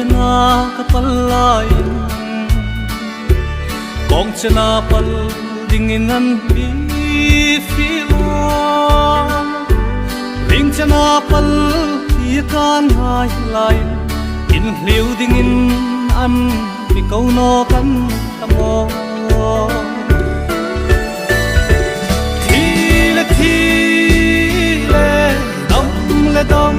chena ka pal laiin Kawng chena pal dingin an mi fil a Ring chena pal ti kan hai laiin In hliu dingin an mi ko naw kan ta maw Thi le thi le dam le dam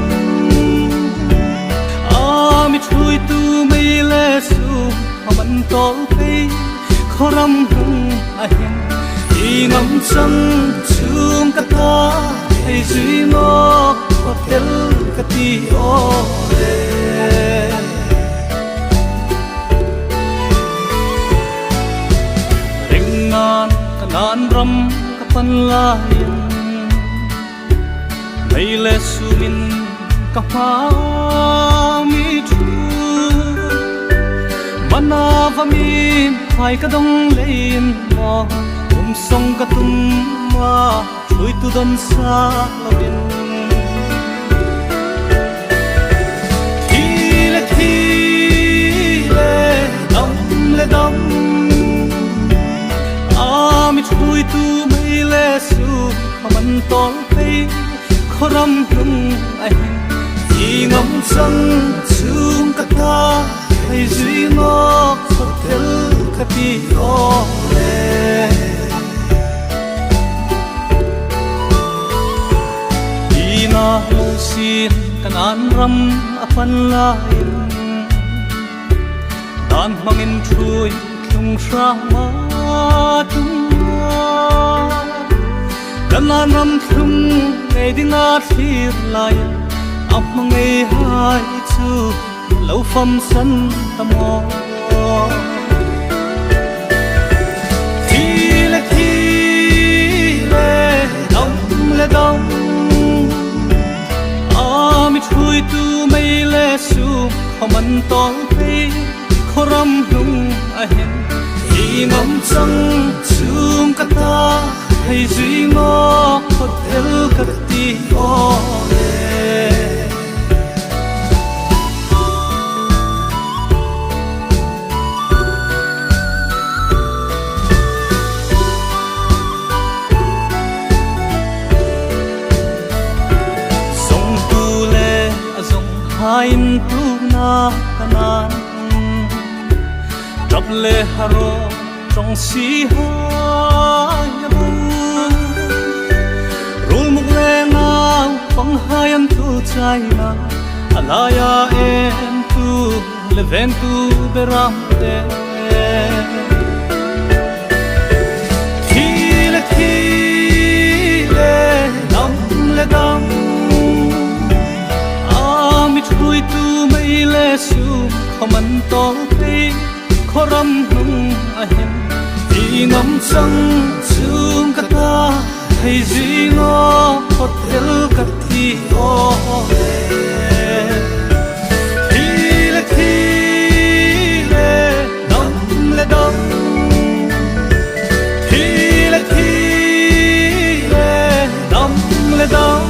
A mi thui tu mei le su man tol phei khaw ram hlung a hin I ngam chang chung ka ta thei zui maw hotel ka ti aw le Ring nan ka nan ram ka pan laiin Mei le sumin ka hma mi thu Mana va mi hai ka dong lein maw Um song ka tum ma thui tu don sa lovin Thi le thi le dam le dam A mi thui tu mei le su khaw man tol phei khaw ram hlung a hin I ngam chang chung ka ta thei zui maw hotel ka ti aw le I na lo sin kan an ram a pan laiin Dan hmangin thui thlung hrang a tum a Kan an ram thlung ngei ding a thlir laiin A hmangei hai chu lo fam san ta maw Thi le thi le dam le dam A mi thui tu mei le su khaw man tol phei khaw ram hlung a hin I ngam chang chung ka ta thei zui maw hotel ka ti aw le Zong tu le a zong hain tu na kanan Ṭap le haro trong si hai bu Rul muk le ngau pang hai an tu chai na Alaya em tu le ven tu beram te Thi le thi le dam le dam A mi thui tu mei le su khaw man tol phei khaw ram hlung a hin I ngam chang chung ka ta thei zui maw hotel ka ti aw le Thi le thi le dam le dam Thi le thi le dam le dam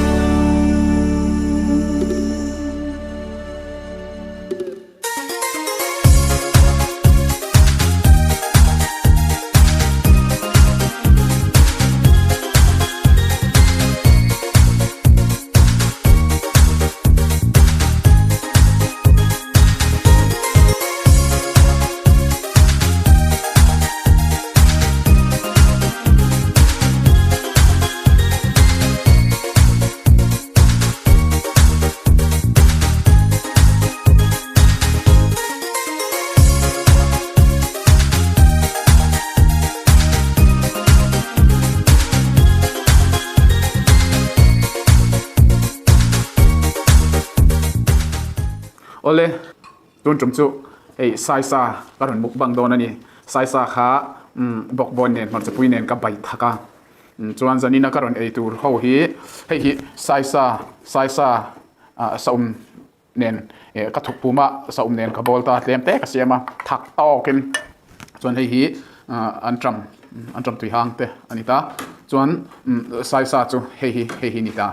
Awle, tun tum chu hei saisa ka rawn mukbang dawn a ni. Saisa kha bawkbawn nen hmarcha pui nen ka bai thak a. Chuan zanina ka rawn ei tur ho hi hei hi saisa saisa saum nen ka thuk pum a saum nen ka bawl ta tlem te ka siam a thak tawkin chuan hei hi an ṭam an ṭam tui hang te a ni ta chuan saisa chu hei hi hei hi a ni ta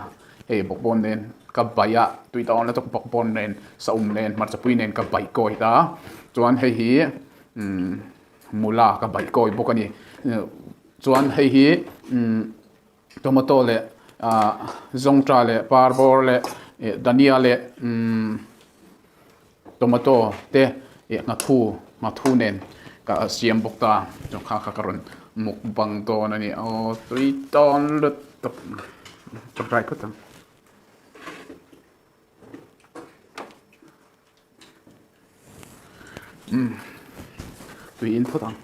hei bawkbawn nen. ka bai a tui dawn lutuk bawkbawn nen saum nen hmarchapui nen ka bai kawi ta chuan hei hi umm mula ka bai kawi bawk a ni chuan hei hi umm tomato leh ah zawngṭah leh parbawr leh ih dania leh umm tomato te ih nghathu nghathu nen ka siam bawk ta chu kha kha ka rawn mukbang dawn a ni aw tui tawn lutuk tawngtai phawt ang. Umm tui in phawt ang.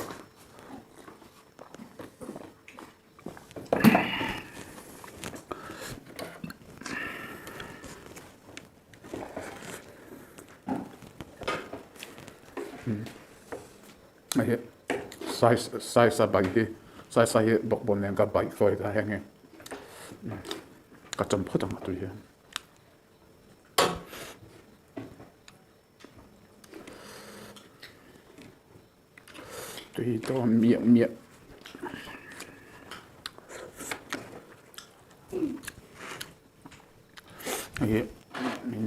Hei hi size size a bike hi size a hi bawkbawn nen ka bike sawi ta heng hi ka chawm phawt ang a tui hi. Tui dawn miah miah. Hei min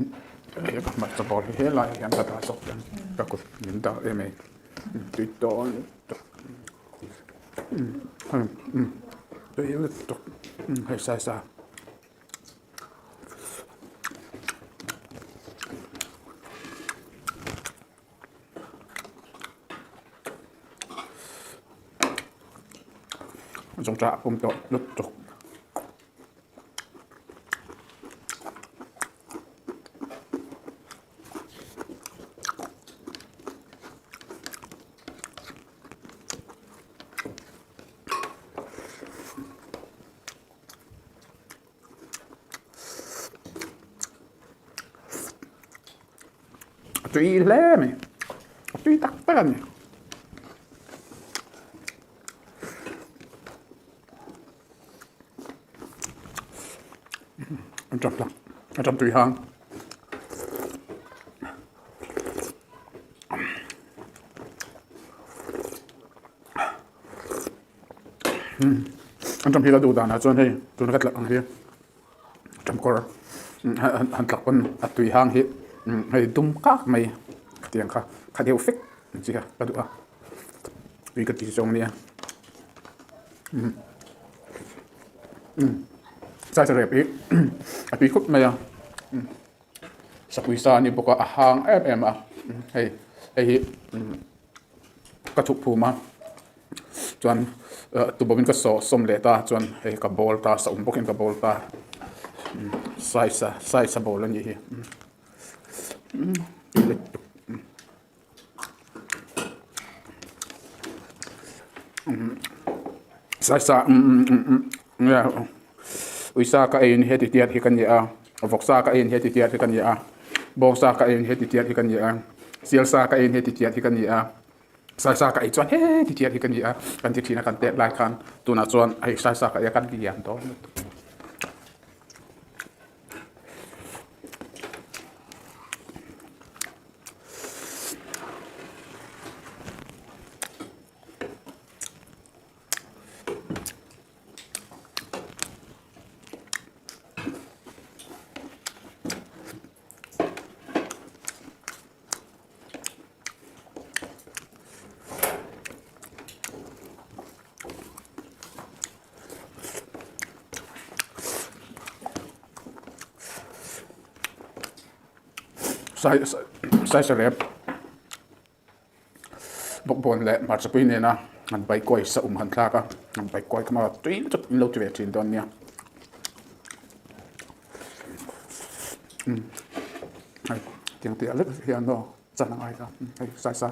hei ka hmarcha bawr hi helai ah hian ka dah zawk ang ka kut min dah em ei tui dawn lutuk tui lutuk hei size a. Zawngṭah a pum tawh lutuk. A tui hle mai a tui tak tak a ni. A ṭap tak a ṭap tui hang. An ṭam hi ka duh danah chuan hei tuna ka tlak ang hi ṭam kawr han tlak pawn a tui hang hi hei dum kak mai khatiang kha kha deuh fek ang chi kha ka duh a tui ka ti zawng ania size rep hi a tui khawp mai a sapui sa a ni bawk a a hang em em a hei hei hi. Ka chhuk phum a chuan tubawmin ka saw sawm leh ta chuan hei ka bawl ta saum bawkin ka bawl ta size a size a bawl a nih hi size a uisa ka eiin heti tiat hi ka ni a vawksa ka eiin heti tiat hi ka ni a bawngsa ka eiin heti tiat hi ka ni a sialsa ka eiin heti tiat hi ka ni a saisa ka ei chuan heti tiat hi ka ni a kan ti thin a kan tet lai khan tunah chuan hei saisa ka ei a kan lian dawn lutuk. Saisarep. Bawkbawn leh hmarchapui nena han bai kawi sa um han thlak a, han bai kawi kha maw tui lutuk in lo ti ve thin dawn nia. Umm hei tiang tih ah lek hian aw chan a ngai ta hei sai sa.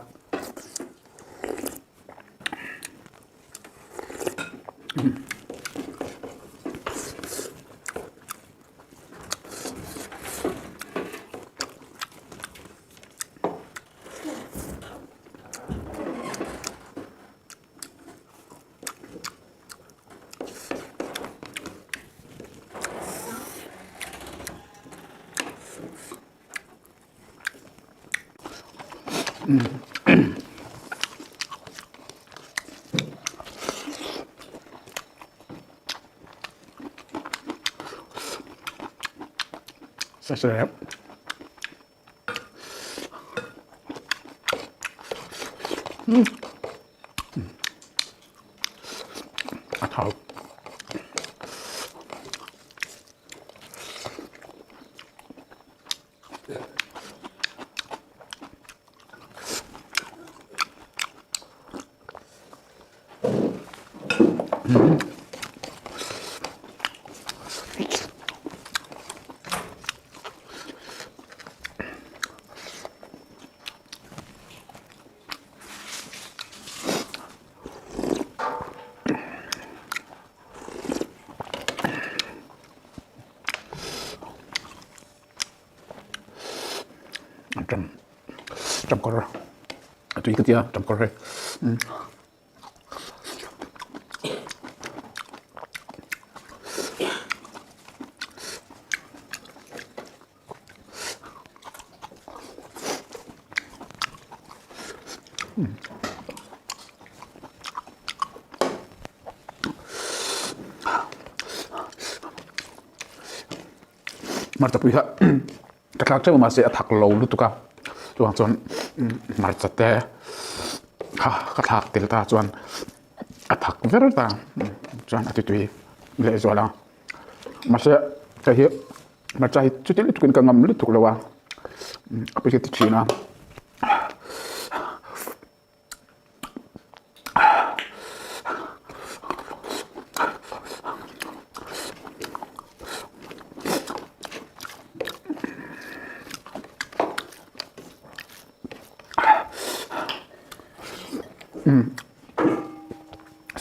Saisa a thau. Tangkawr a tui ka tia tangkawr hi. Hmarcha pui kha ka thlak teuh mahse a thak lo lutuk a chuvang chuan hmarcha te kha ka thlak tel ta chuan a thak ver ta chuan a ti tui lehzual a mahse hei hi hmarcha hi chuti lutuk in ka ngam lutuk lo a a pawisa ti thin a.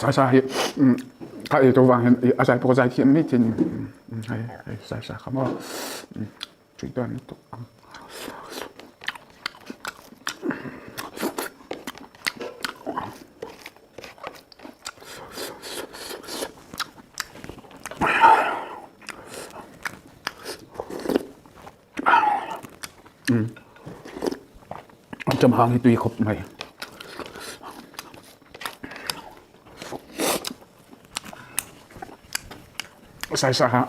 Saisa hi ka ei tawh vang hian a zai pawh a zai thiam mai thei a ni hei hei saisa kha maw tui dawn lutuk ang. An hang hi tui khawp mai. Saisa kha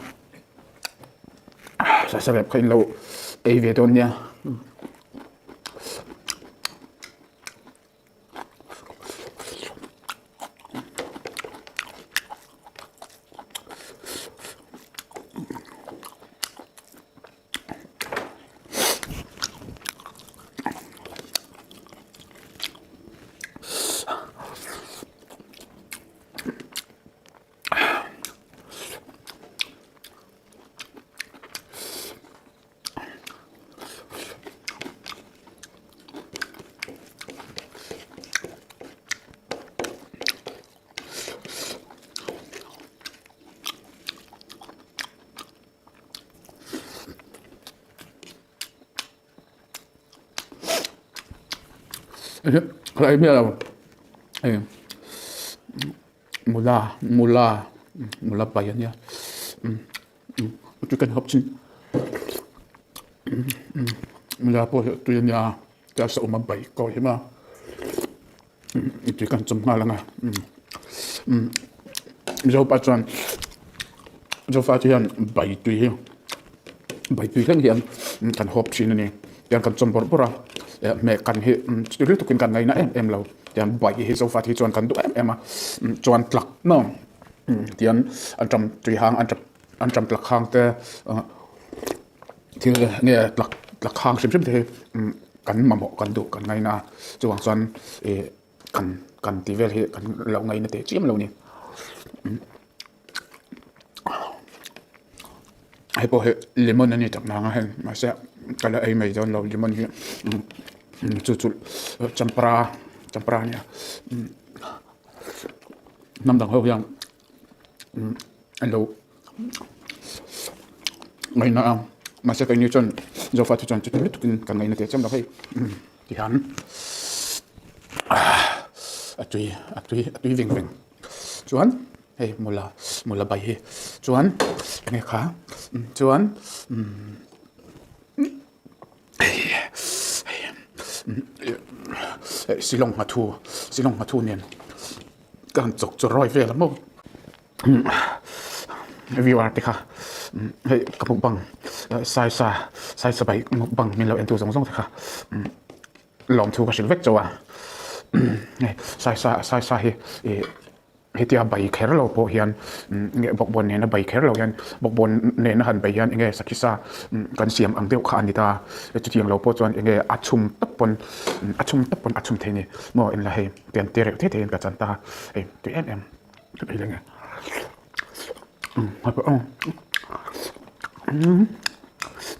saisa rep kha in lo ei ve dawn nia. Ka ei miah lo hei mula mula mula pai a nia chicken hawp chin mula pawh hi a tui a nia tia saum a bai kawi hi maw tui kan chawm nghal ang a Mizopa chuan Zofa te hian bai tui hi bai tui thleng hian kan hawp thin a ni tiang kan chawm bawrh bawrh a eh hmeh kan hi chuti lutukin kan ngaina em em lo tiang bai hi Zofa te hi chuan kan duh em em a chuan tlak maw tiang an ṭam tui hang an ṭap an ṭam tlak hang te thil nge tlak tlak hang hrim hrim te hi kan mamawh kan duh kan ngaina a chuvang chuan ih kan kan tih vel hi kan lo ngaina teh chiam lo a ni. Hei pawh hi lemon a ni tak nang a hei mahse ka la ei mai dawn lo lemon hi chu chu champra champra a nia hnam dang ho hian an lo ngaihna a mahse keini chuan zofa te chuan chuti lutukin kan ngaihna teh chiam lo hei tihian a tui a tui a tui veng veng chuan hei mula mula bai hi chuan enge kha chuan hei silawng nghathu silawng nghathu nen ka han chawk chaw rawi vel a maw. Viewer te kha hei ka mukbang. Saisa Saisa bai mukbang min lo entu zawng zawng te kha lawmthu ka hrilh vek chauh a hei Saisa Saisa hi ih hetia bai kher lo pawh hian nge bawkbawn nena bai kher lo hian bawkbawn nena han bai hian enge sakhisa kan siam ang deuh kha a ni ta chutiang lo pawh chuan enge a chhum tawp pawn a chhum tawp pawn a chhum thei a ni maw engla hei tiang te reuh te te hian ka chan ta hei tui em em ka ei leh nge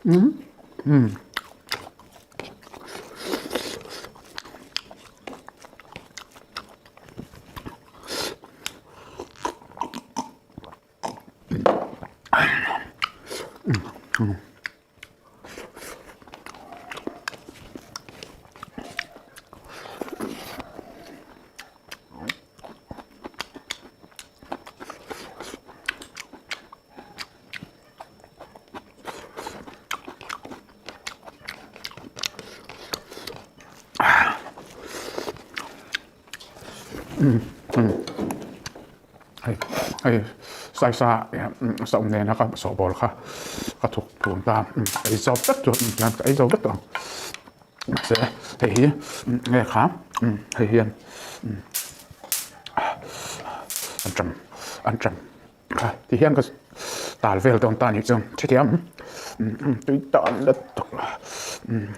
umm. Hei hei saisa saum nena ka sawhbawl kha ka thuk thun ta ka ei zo vek chu hian ka ei zo vek tawh ang mahse hei hi nge kha hei hian an ṭam an ṭam kha ti hian ka tal vel dawn ta a nih chu hrethiam tui tan la tak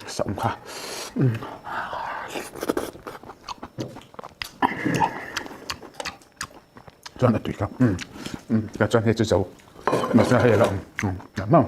saum kha. Chuan a tui kha ka chuan hei chu zo mahse hei a la awm maw.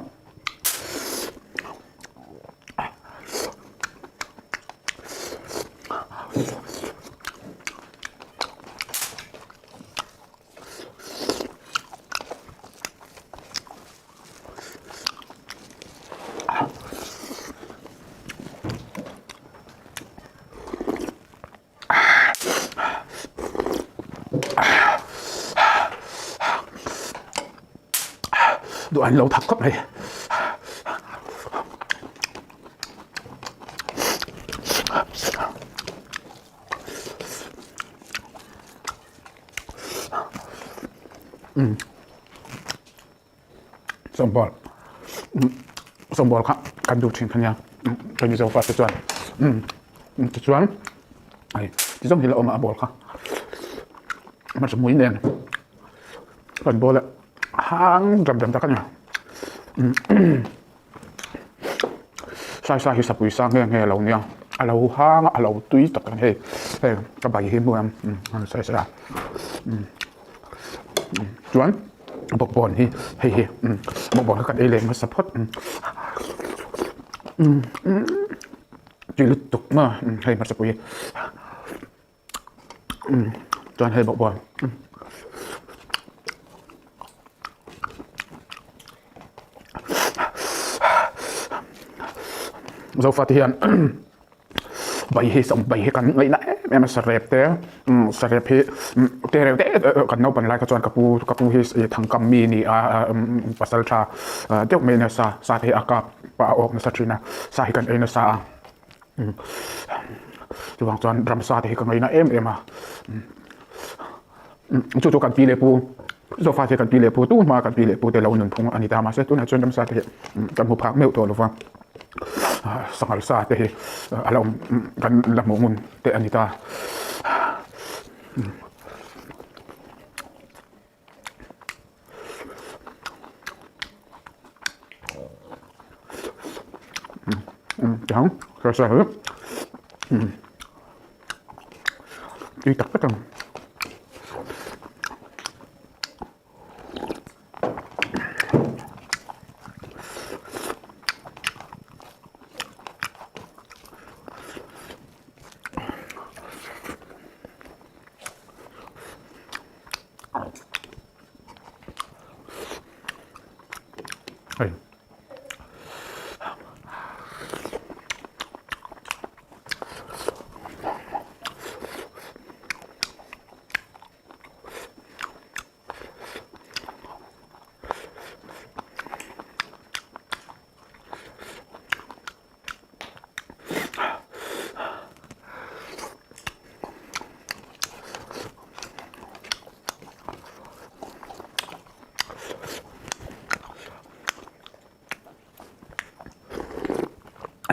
Duh an lo thak khawp mai. Sawmbawl sawmbawl kha kan duh thin kha nia kan Mizo fate chuan tichuan hei ti zawng hi la awm a a bawl kha hmarcha mui nen kan bawl a hang dam dam tak a ni. Saisa hi sapui sang nge nge lo nia a lo hang a a lo tui tak a hei hei ka bai hi hmuh ang saisa chuan bawkbawn hi hei hi bawkbawn kha kan ei leh hmasa phawt tui lutuk maw hei hmasa pui chuan hei bawkbawn. Zofa te hian bai hi sawm bai hi kan ngaihna em em a sarep te sarep hi te reuh te kan naupan lai kha chuan ka pu ka pu hi thangkam mi a ni a pasal tha deuh mai a nia sa sa te hi a kap pah a awk nasa thin a sa hi kan ei nasa a chuvang chuan ramsa te hi ka ngaihna em em a. Chu chu kan pi leh pu Zofa te kan pi leh pu tu hma kan pi leh pu te lo nunphung a ni ta mahse tunah chuan ramsa te hi kan hmu phak meuh tawh lova sanghal sa te hi a lo awm kan la hmuh ngun te a ni ta. Tiang ramsa hi tui tak tak ang. Hei.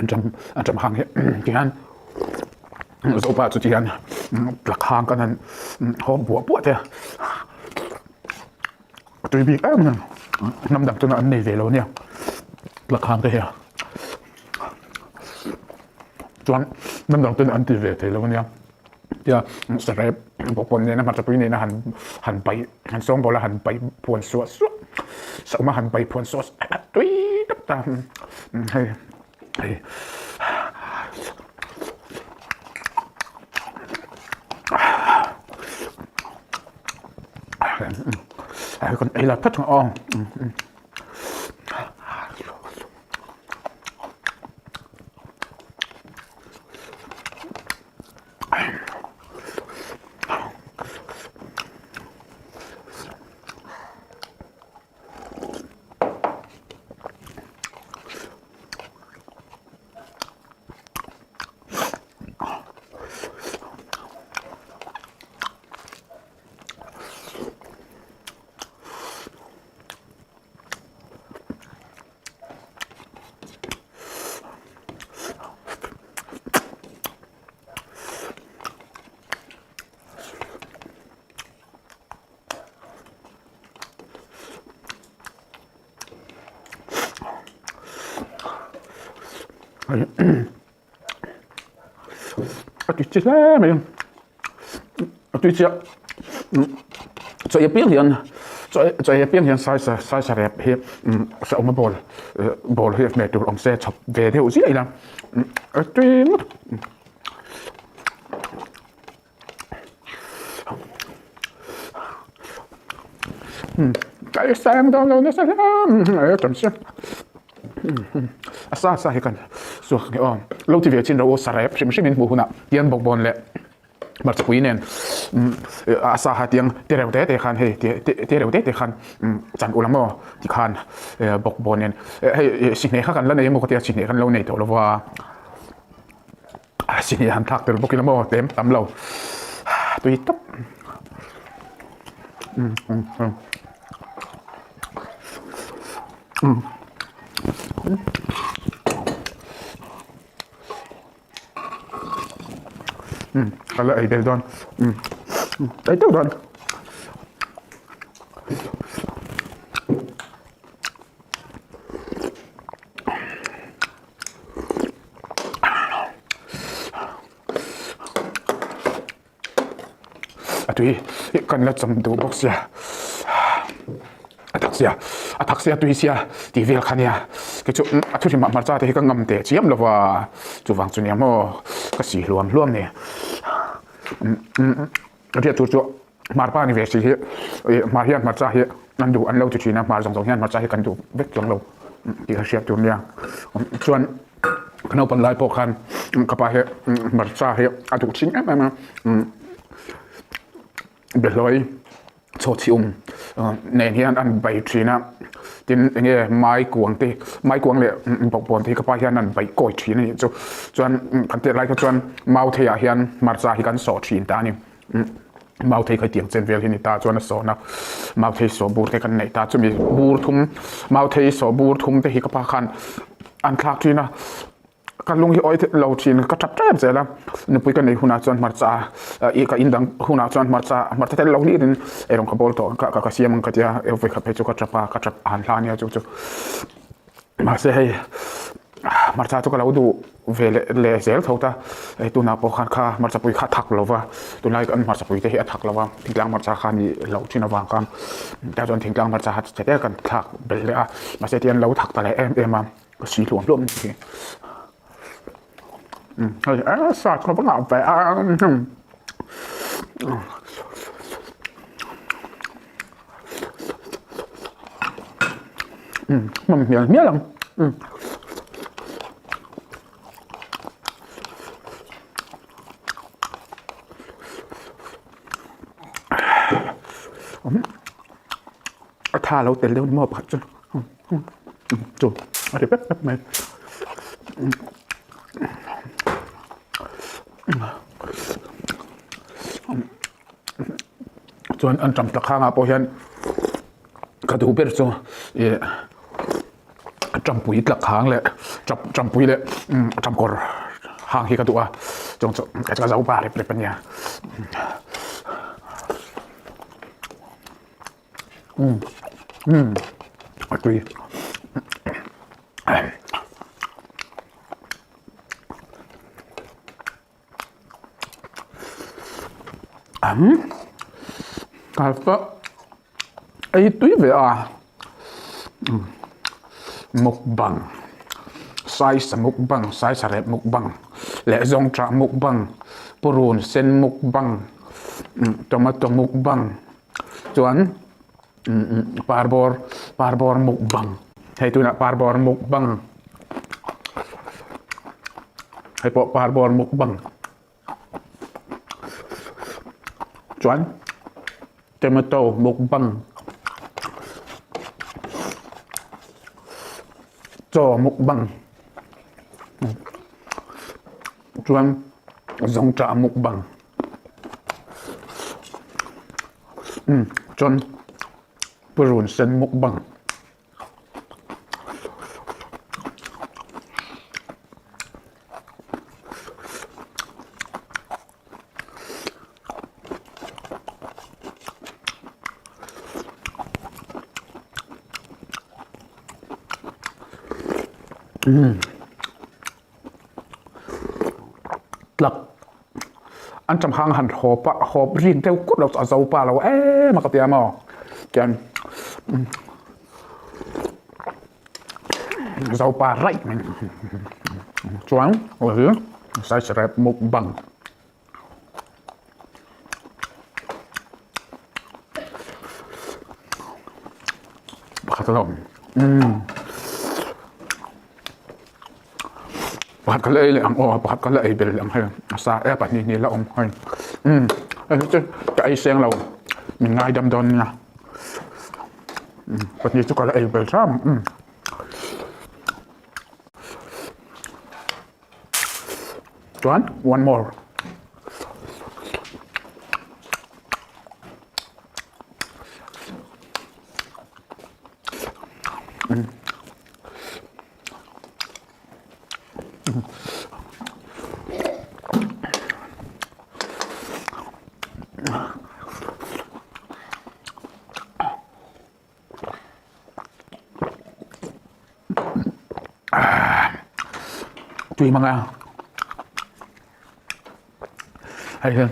Anṭam anṭam hang hi tihian Zopa chu tihian plak hang kan han hawm buah buah te a a tui bik em em hnam dang chuan an nei ve lo ania plak hang te hi chuan hnam dang chuan an ti ve thei lo ania tia sarep bawkbawn nena hmarchapui nena han han paih han sawngbawl a han paih phuan suah suah saum a han paih phuan suah suah a tui tak ta hei hei hei kan ei la phat ang aw. A ti chi hle mai a a tui chiah chaw ei apiang hian chaw chaw ei apiang hian saisa saisa rep hi hrehawm a bawl bawl hi hmeh tur awm se chhawp ve deuh ziah ila a tui ngawt. Ka sang dawn lo nasa hle tam sia a sa sa hi kan suak nge aw lo ti ve chin ro sa rep hrim hrim in hmuh hunah tian bawk bawn leh hmarchapui nen a sa ha tiang te reuh te te khan hei te reuh te te khan chan ula maw ti khan bawk bawn nen hei sihneh kha kan la nei emaw ka tia sihneh kan lo nei tawh lova. A si hnih han thlak tel bawk ila maw tlem tam lo tui tawp um um um um um ka la ei bel dawn um ei teuh dawn. A tui kan la cham duh bawk sia a thak sia a thak sia tui sia tih vel kha nia kei chu a thu hrim ah hmarcha te hi ka ngam teh chiam lova chuvang chu nia maw ka si hluam hluam ni a riat tur chu Hmar pa ni ve si hi hmar hian hmarcha hi an duh an lo ti thin a, hmar zawng zawng hian hmarcha hi kan duh vek chuang lo tih ka hriat tur nia. Chuan ka naupan lai pawh khan ka pa hi hmarcha hi a duh thin em em a, behlawi chhawchhium nen hian an bei thin a, tin enge mai kuang te mai kuang leh bawkbawn te hi ka pa hian an bei kawi thin a nih chu. Chuan kan tih lai kha chuan mau theiah hian hmarcha hi kan sawh thin ta a ni. Mau thei kha tiang chen vel hi ni ta chuan a sawn a, mau thei saw bur te kan neih ta chumi bur thum mau thei saw bur thum te hi ka pa khan an thlak thin a, ka lung hi awi lo thin ka tap tep zel a, nupui ka nei hunah chuan hmarcha ih ka indang hunah chuan hmarcha hmarcha tel lo hlir in eirawng ka bawl tawh ka ka siam ang ka tia vawikhat phei chu ka tap a ka tap an hla ania chu chu. Mahse hei hmarcha chu ka lo duh ve leh leh zel tho ta, hei tunah pawh khan kha hmarcha pui kha a thak lo va, tunlai kan hmarcha pui te hi a thak lo va, thingtlang hmarcha kha ni loh thin avang khan tah chuan thingtlang hmarcha kha che te kan thlak belh leh a, mahse tihian lo thak ta leh em em a, ka si hluam hluam a ni hi. Hei a sa chu ka va ngah ve a. Hmang hmial hmial ang. A tha lo tel deuh ni maw pakhat chu. Chu a ri pep pep mai. Chuan an ṭam tak hangah pawh hian ka duh ber chu ih. Tampui tlak hang leh tampui leh tamkawr hang hi ka duh a, chuang chu ka zo pa rep rep a nia. A tui. Ei tui ve a mukbang saisa mukbang saisa rep mukbang leh zawngṭah mukbang purun sen mukbang tomato mukbang chuan parbawr parbawr mukbang hei tunah parbawr mukbang hei pawh parbawr mukbang. Chuan tomato mukbang chaw mukbang chuan zawngṭah mukbang chuan purun sen mukbang. Tlak an ṭam hang han hawp a hawp rik deuh kut lo chu a zo pa lo em a ka ti a maw chuan zo pa raih mai chuan hei hi saisarep mukbang. Pakhat a la awm pakhat ka la ei leh ang aw pakhat ka la ei belh leh ang hei a sa e pahnih hnih la awm hei hei chu ka ei seng lo min ngaidam dawn nia pahnih chu ka la ei belh hram ang. Chuan one more. Tui mang a hei hian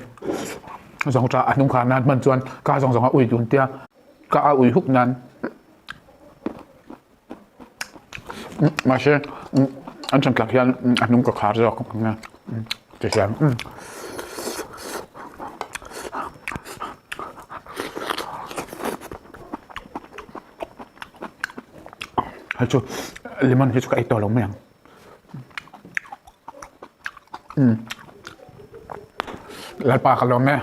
zawng tah a hnung khar nan hman chuan ka zawng zawng a ui dun tia ka a ui huk nan mahse an ṭan tlak hian a hnung ka khar zawk ang a ti hian. Hei chu lemon hi chu ka ei tawh lo mai ang. Umm Lalpa ka lawm e.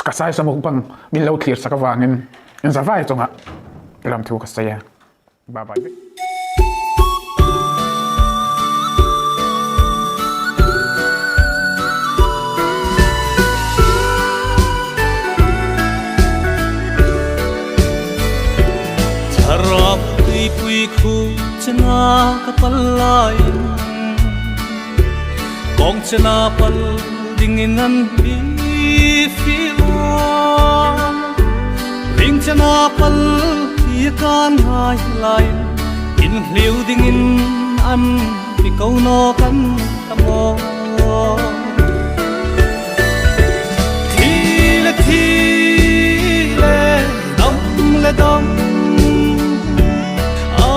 Ka saisa mukbang min lo thlir sak avangin inzavai chungah lamthu ka sawi a. Bye bye. Thlarau tuipui khu chena ka pal laiin kawng chena pal dingin an mi fil a ring chena pal ti kan ngai laiin in hliu dingin an mi ko no kan tam aw Thi le thi le dam le dam a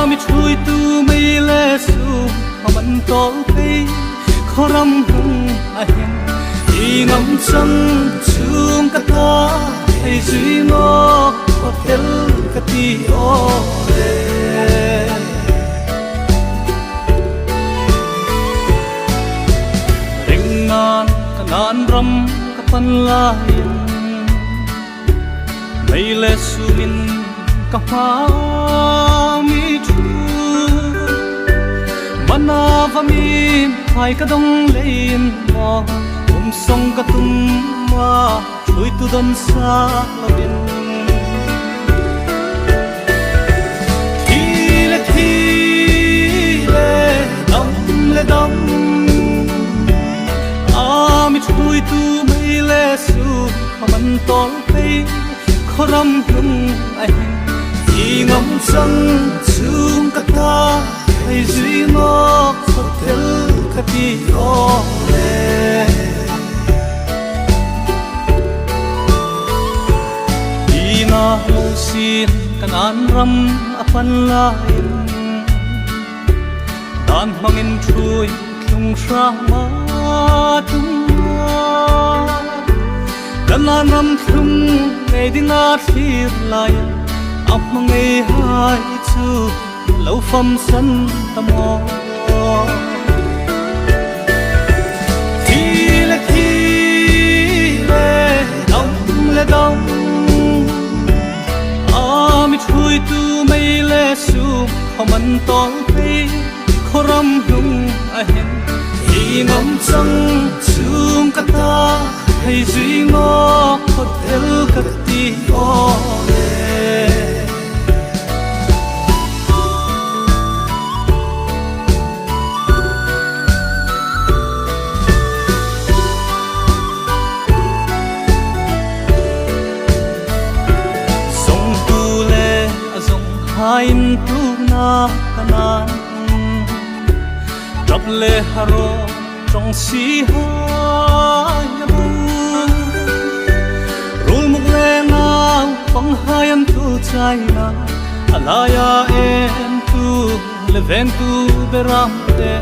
mi thui tu mei le su man tol phei khaw ram hung a hin i ngam chang chung ka ta hei zui ngawk khaw fel ka ti aw le. Ring nan ka nan ram ka pan laiin mei le sumin ka hma mi thu mana va mi hai ka dong lein maw um song ka tum ma thui tu don sa lovin. tawl phei khaw ram hlung a him. I ngam chang chung ka ta thei zui ngawk khaw tel ka ti aw le. Ina lo sin kanan ram a pan laiin dan hmangin thui thlung hrama tum a. Kanan ram thlung ngei dinga thlir laiin a hma ngei hai chu lo fam san ta maw. Thi le thi le dam le dam a mi thui tu mei le su khaw man tawl phei khaw ram hlung a him. I ngam chang chung ka ta thei zui ngawk khaw tel ka ti aw le. Zongtu le a zong hain tu na kanan Ṭap le haro tong si hai bu Rul muk le ngau pang hai an tu chai na Alaya em tu le ven tu beram te.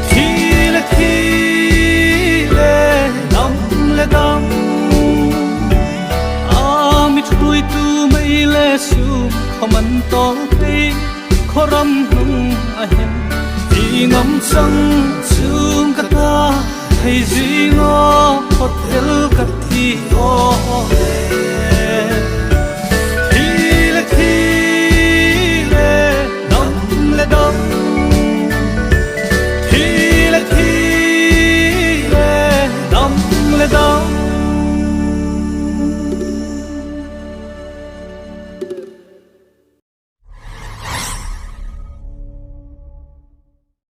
Thi le thi le dam le dam a mi thui tu mei le su khaw man tawl phei khaw ram hlung a him. I ngam chang chung ka ta thei zui ngawk khaw tel ka thi aw le.